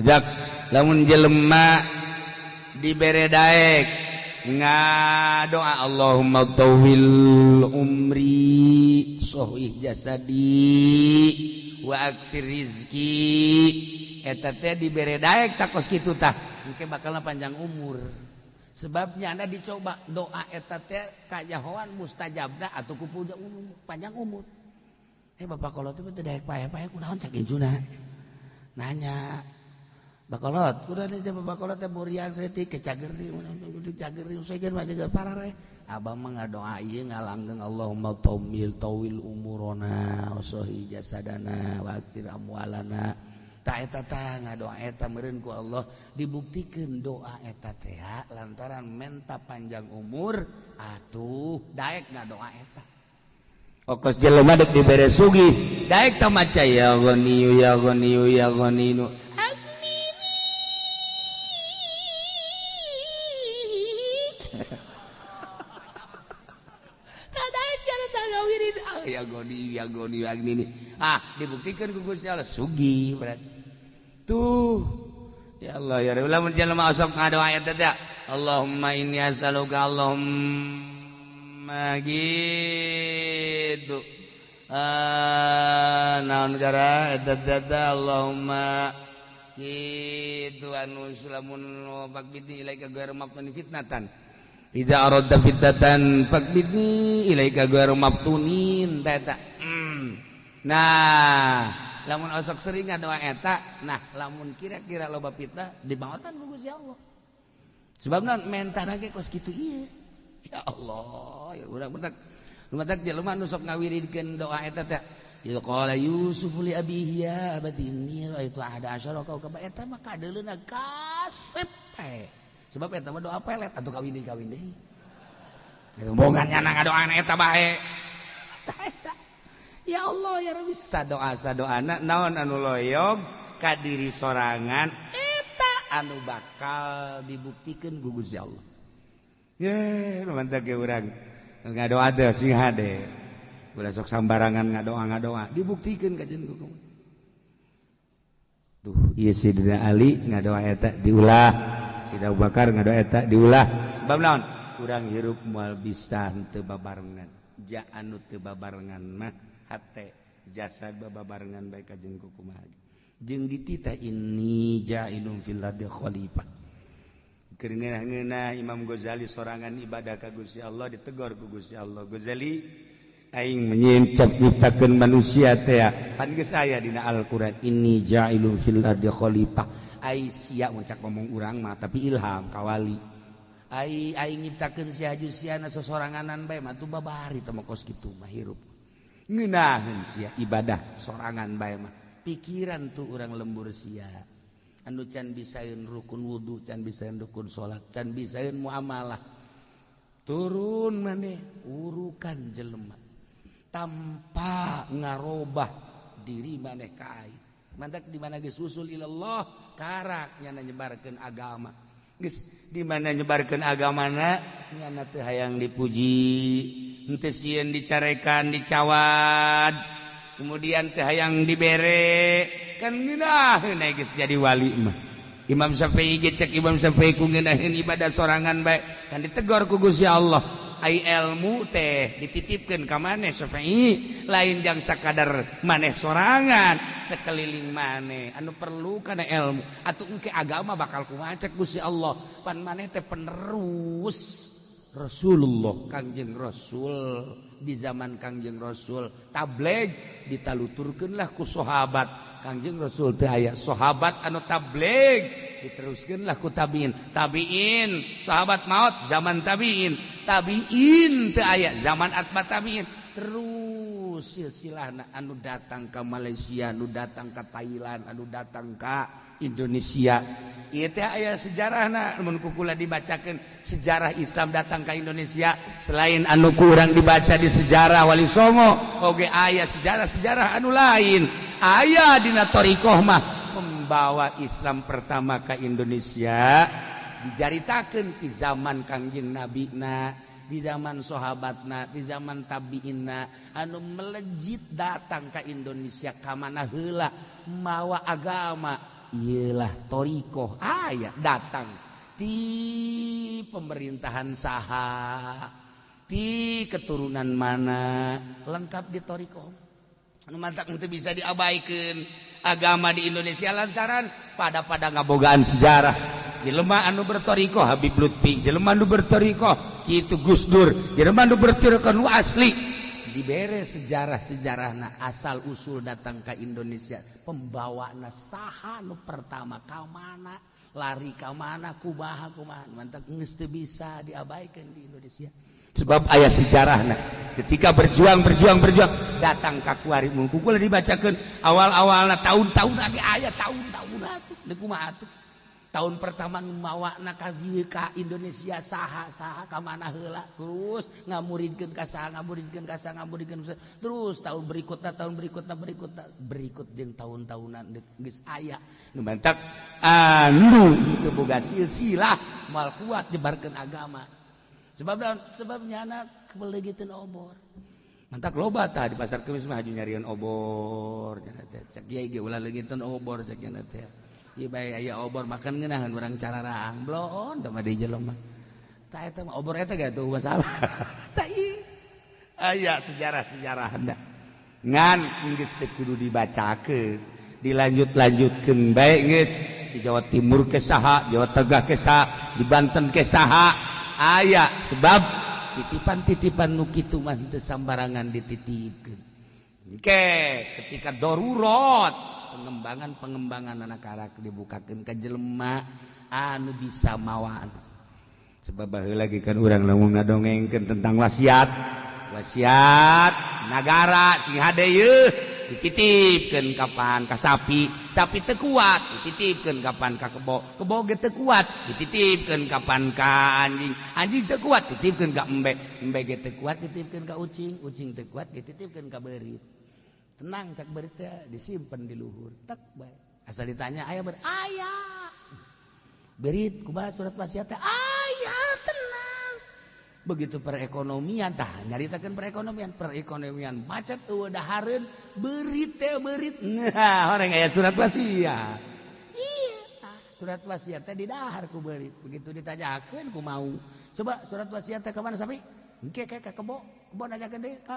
Jak lamun jelema dibere daek ngadoa Allahumma tawwil umri sohih jasadi wa aktsir rizki, eta teh dibere daek tak kos kitu tah engke bakal panjang umur. Sebabnya anda dicoba doa eta teh kajahoan mustajabna atau ku panjang umur. Eh, bapak kolot itu teh daek paeh-paeh kunaon, cak incuna nanya. Bakolot udah nih, coba bakolot teh muriang saeutik ke cager di cager di sejen mah jaga parare. Abah mah ngadoa ieu ngalanggeng Allahumma tawil tawil umurona wasohi jasadana wa aktir amwalana. Ta eta ta ngadoa eta meureun ku Allah dibuktikeun doa eta teh, lantaran menta panjang umur atuh daek ngadoa eta. Okos jelema dek dibere sugih daek ta maca ya ghaniyu ya ghaniyu ya ghaniyu agnini. Tak daek jalan tangga wirid ah, ya ghaniyu ya ghaniyu agnini. Ah, dibuktikan ku Gusti Allah sugih berarti tuh. Ya Allah ya Rabbi, lamun jelema osok ngadoa eta teh Allahumma inni as'aluka, Allahumma gitu, ah naon gara eta teh Allahumma gitu anu sulamun faqbidni ilaika ghairu maftunin fitnatan idza aradta fitnatan faqbidni ilaika ghairu maftunin eta. Nah, lamun osok sering ngadoa eta, nah lamun kira-kira loba fitnah dimaotan ku Gusti Allah. Sebabna mentana ge kos kitu ieu. Ya Allah, ya urang mentak lumatak jelema nu sok ngawiridkeun doa eta teh. Idz qala Yusuf li abihi ya abati inni ra'aitu ahada asyara kaukaba, eta mah kadeuleuna kasep teh. Sebab eta mah doa pelet atuh kawin deui kawin deui. Rombongan nyana ngadoana eta bae. Eta. Ya Allah ya Rabbi, sadoa sadoana naon anu loyog ka diri sorangan eta anu bakal dibuktikeun ku Gusti Allah. Ye, mantap ge urang ngadoa teh sing hade. Ulah sok sambarangan ngadoa ngadoa, dibuktikeun ka jeung ku. Tuh, ieu Sidina Ali ngadoa eta diulah, Sidina Abu Bakar ngadoa eta diulah. Sebab naon? Urang hirup moal bisa henteu babarengan. Ja anu teu babarengan mah hate jasad babarengan bae ka jeung kumaha. Jeung dititah inni ja'ilun fil ardi khalifah. Keur ngeunah-ngeunah Imam Ghazali sorangan ibadah ka Gusti Allah, ditegor ku Gusti Allah. Ghazali, aing menyincap nyiptakeun manusia teh pan geus aya dina Al-Qur'an inni ja'ilun fil ardi khalifah. Ai sia mun cak ngomong urang mah, tapi ilham ka wali. Ai aing nyiptakeun sia haju siana sesoranganan bae mah tuh babari teh mah kos kitu mah hirup. Ngeunaheun sia ibadah sorangan bae mah. Pikiran tuh urang lembur sia. Anu can bisaeun rukun wudu, can bisaeun rukun salat, can bisaeun muamalah. Turun maneh urukan jelema tanpa ngarobah diri maneh ka aing. Mantak di mana geus usul ilallah karak nyana nyebarkeun agama. Geus di mana nyebarkeun agamana nyana teu hayang dipuji, henteu sieun dicarekan, dicawad. Kemudian teu hayang dibere kan ngeunaheun geus jadi wali mah. Imam Syafi'i ge cek Imam Syafi'i ku ngeunaheun ibadah sorangan bae kan ditegor ku Gusti Allah. Ai ilmu teh dititipkeun ka maneh Syafi'i lain jang sakadar maneh sorangan, sekeliling maneh anu perlu kana ilmu atuh engke agama bakal kumaha cek Gusti Allah, pan maneh teh penerus Rasulullah Kangjeng Rasul. Di zaman Kangjeng Rasul tabligh ditaluturkeun lah ku sahabat. Kangjeng Rasul teh aya sahabat anu tabligh, diteruskeun lah ku tabiin. Tabiin sahabat maut, zaman tabiin, tabiin teu aya, zaman atba tabiin, terus silsilahna anu datang ke Malaysia, anu datang ke Thailand, anu datang ke Indonesia. Ieu teh aya sejarahna mun ku kula dibacakeun sejarah Islam datang ke Indonesia, selain anu kurang dibaca di sejarah Wali Songo oge aya sejarah-sejarah anu lain. Aya dina thoriqoh mah pembawa Islam pertama ke Indonesia dicaritakeun di zaman Kangjeng Nabi na, di zaman sahabatna, di zaman tabiinna. Anu melejit datang ke Indonesia ka mana heula mawa agama. Iyalah thoriqoh aya datang di pemerintahan saha, di keturunan mana, lengkap di thoriqoh. Anu mantak itu bisa diabaikan agama di Indonesia lantaran pada pada ngabogaan sejarah. Jelema anu berthoriqoh Habib Lutfi, jelema anu berthoriqoh kitu Gus Dur, jelema anu berthoriqoh nu asli dibere sejarah-sejarahna, asal usul datang ke Indonesia, pembawana saha nu pertama, ka mana lari, ka mana, kumaha kumaha. Mantak geus teu bisa diabaikan di Indonesia sebab aya sejarahna. Ketika berjuang berjuang berjuang datang ka kuari, mun ku kula dibacakeun awal-awalna, tahun-tahun lagi aya tahun-tahun atuh. Deuk kumaha atuh? Tahun pertama nu mawana ka dieu ka Indonesia saha, saha, ka mana heula, terus ngamuridkeun ka saha, ngamuridkeun ka saha, ngamuridkeun ka saha. Terus tahun berikutnya, tahun berikutnya, berikutnya, berikut jeung tahun-tahunan geus aya. Nu mantak anu teu boga silsilah moal kuat nyebarkeun agama. Sebab naon? Sebab nyana kebeleugiteun obor. Mantak loba tah di Pasar Kemis mah haju nyarian obor nya teh. Cek kiai ge ulah leungiteun obor, cek nya teh. Ieu bae aya obor makan ngeunaheun urang cararaang bloon tah mah di jelema. Tah eta mah obor eta ge tuh masalah. Tah ieu aya sejarah-sejarahna. Ngan geus teu kudu dibacakeun, dilanjut-lanjutkeun bae geus. Di Jawa Timur ke saha, Jawa Tengah ke saha, di Banten ke saha aya, sebab titipan-titipan nu kitu mah teu sambarangan dititipkeun. Oke, ketika darurat pengembangan-pengembangan anak anak dibukakeun ka jelema anu bisa mawa. Sebab baheula lagi kan urang lamun ngadongengkeun tentang wasiat, wasiat nagara sing hade yeuh dititipkeun kapan ka sapi, sapi teu kuat dititipkeun kapan ka kebo, kebo ge teu kuat dititipkeun kapan ka anjing, anjing teu kuat dititipkeun ka embe, embe ge teu kuat dititipkeun ka ucing, ucing teu kuat dititipkeun ka beurit. Tenang, cak beurit teh disimpen di luhur tek bae. Asal ditanya aya beurit, aya beurit kumaha surat wasiat teh aya, tenang. Begitu perekonomian tah nyaritakeun perekonomian, perekonomian macet, eueuh dahareun, beurit teh beurit. Nah, orang aya surat wasiat. Iya tah, surat wasiat teh didahar ku beurit. Begitu ditanyakeun ku mau, coba surat wasiat teh ka mana sapi? Engke ke ka kebo, kebo nanyakeun deui ka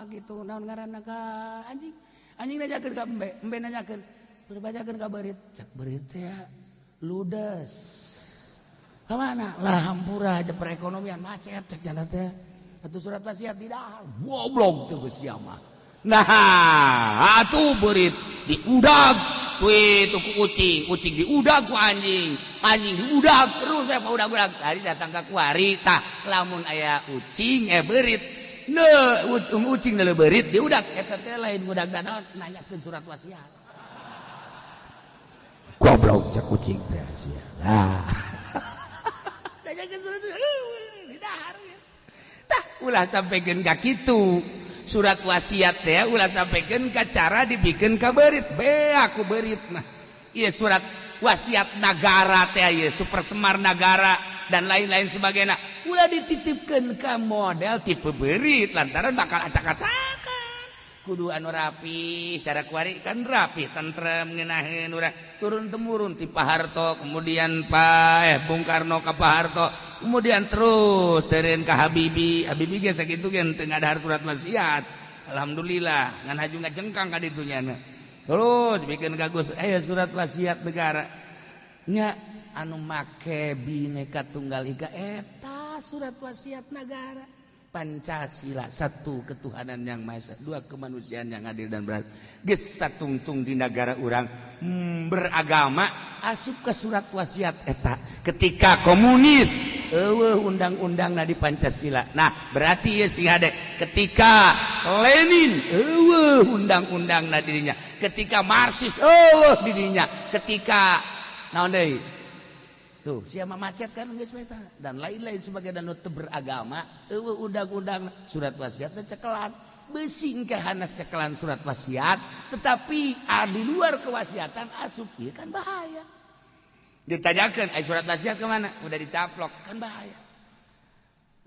gitu naon ngaranna, ka anjing, anjing nanyakeun ka embe, embe nanyakeun, nanyakeun ka beurit. Cak beurit teh ludes. Kemana lah, hampura aja, perekonomian macet, cek jana teh atau surat wasiat tidak. Goblok tuh geus mah. Nah, atuh beurit diudag kuy itu ku ucing, ucing diudag ku anjing, anjing diudag terus saya udag-udag tadi datang ke kuari. Tah lamun aya ucing beurit ne ucing neuleuh beurit diudag eta teh lain ngudag naon, nanyakeun surat wasiat. Goblok, cek ucing teh sia. Nah, nanyakeun surat didahar geus. Tah ulah sampaikan ka kitu surat wasiat teh, ulah sampaikan ka cara dibikin ka beurit be aku beurit mah. Iya, surat wasiat nagara teh ieu Super Semar Nagara dan lain-lain sebagainya ulah dititipkeun ka model tipe beurit lantaran bakal acak-acakan. Kudu anu rapi. Cara kuari kan rapi, tentrem, ngenaheun urang turun temurun ti Pak Harto, kemudian Pak Bung Karno ka Pak Harto, kemudian terus teureun ka Habibie. Habibie ge sakitu ge teu ngadahar surat wasiat, alhamdulillah, ngan haju ngajengkang ka ditu nya. Terus bikin ka Gus surat wasiat negara nya anu make Bineka Tunggal Ika eta surat wasiat negara Pancasila, satu ketuhanan yang maha esa, dua kemanusiaan yang adil dan beradab. Geus satungtung di negara urang beragama asup ke surat wasiat eta. Ketika komunis eueuh undang-undang di Pancasila. Nah, berarti ya sing hade. Ketika Lenin eueuh undang-undang na dirinya, ketika Marxis eueuh dirinya, ketika naon deui tuh siapa macet kan geus eta dan lain-lain sebagai dan teu beragama eueuh undang-undang surat wasiat teh cekelan besi engke hanas cekelan surat wasiat, tetapi di luar kewasiatan asup ieu kan bahaya. Ditanyakeun ai surat wasiat kemana, udah dicaplok kan bahaya.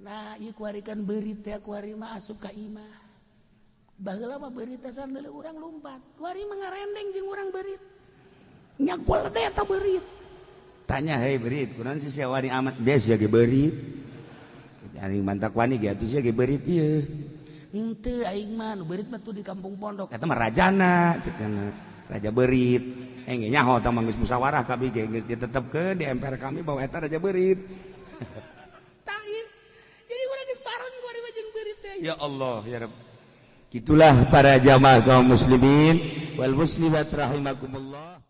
Nah, ieu kuari kan beurit teh, kuari mah asup ka imah. Baheula mah beurit teh sambil urang lumpat, kuari mah ngarendeng jeung urang beurit. Nyagol deh eta beurit. Tanya, "Hei beurit, kunaon sih sia wani amat?" "Biasa ge beurit." Aing mantak wani ge atuh, sia ge beurit ieu. "Henteu, aing mah nu beurit mah tuh di kampung pondok." Eta mah rajana cek, raja beurit. Eh, ge nyaho tah mah geus musyawarah kami ge, geus ditetepkeun di MPR kami bahwa eta raja beurit. Tah ieu. Jadi urang geus bareng kuari mah jeung beurit teh. Ya Allah, ya Rabb. Gitulah para jamaah kaum muslimin wal muslimat rahimakumullah.